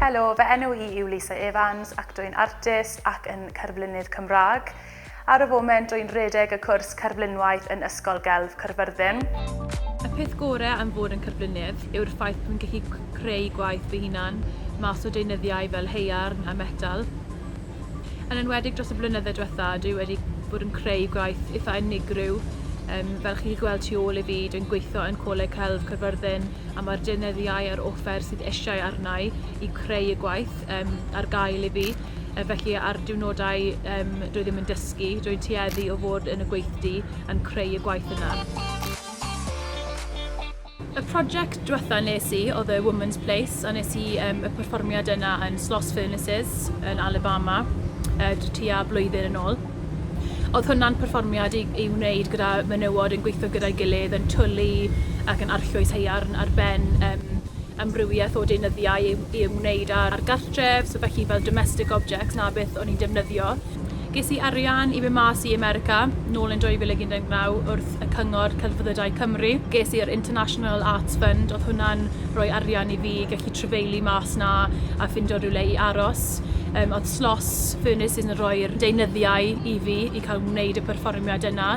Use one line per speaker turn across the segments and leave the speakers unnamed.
Helo, fy enw i yw Lisa Evans ac dwi'n artist ac yn cerflunydd Cymraeg. Ar y foment rwy'n rhedeg y cwrs cerflunwaith yn Ysgol Gelf Caerfyrddin.
Y peth gore am fod yn cerflunydd yw'r ffaith bod fi'n gallu creu gwaith fy hunan mas o deunyddiau fel haearn a metal. Yn enwedig dros y blynydde diwetha, dwi wedi bod yn creu gwaith eitha unigryw. Um, fel chi'n gweld tu ôl i fi, dwi'n gweithio yn Coleg Celf Caerfyrddin a mae'r deunyddiau a'r offer sydd eisiau arna i i creu y gwaith um, ar gael i fi. Felly ar diwrnodau um, dwi ddim yn dysgu, dwi'n tueddu o fod yn y gweithdy yn creu y gwaith yna. Y prosiect diwetha nes i oedd y Woman's Place, a nes i um, y perfformiad yna yn Sloss Furnaces yn Alabama tua blwyddyn yn ôl. Oedd hwnna'n perfformiad i wneud gyda menywod yn gweithio gyda'i gilydd, yn twlu ac yn arllwys haearn ar ben um, amrywiaeth o deunyddiau i ymwneud â'r gartref, so felly fel domestic objects, 'na beth o'n i'n defnyddio. Ges i arian i fynd mas i America nôl yn 2019 wrth y Cyngor Celfyddydau Cymru. Ges i'r International Arts Fund, oedd hwnna'n rhoi arian i fi gallu trafeili mas 'na a ffindo rhywle i aros. Um, oedd Sloss Furnaces yn rhoi'r deunyddiau i fi i cael wneud y perfformiad yna.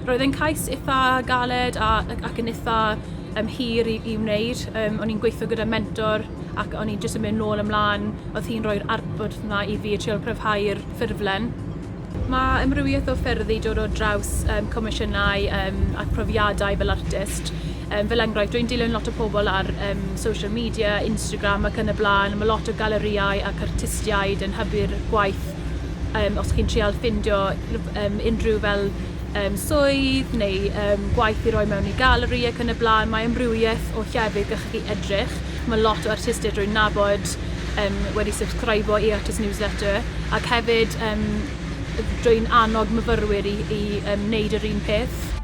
Roedd e'n cais eitha galed ac yn eitha hir i wneud. O'n i'n gweithio gyda mentor ac o'n i'n jyst yn mynd nôl ymlaen. Oedd hi'n rhoi'r adborth 'na i fi a trial cryfhau'r ffurflen. Mae amrywiaeth o ffyrdd i dod o draws comisiynau ac profiadau fel artist. Fel enghraifft, dwi'n dilyn lot o pobl ar social media, Instagram ac yn y blaen. Mae lot o galerïau ac artistiaid yn hybu'r gwaith os chi'n trial ffindio unrhyw fel swydd neu gwaith i roi mewn i galeri ac yn y blaen. Mae amrywiaeth o llefydd gallwch chi edrych. Mae lot o artistiaid rwy'n nabod wedi subscribo i Artist Newsletter ac hefyd rwy'n annog myfyrwyr i wneud yr un peth.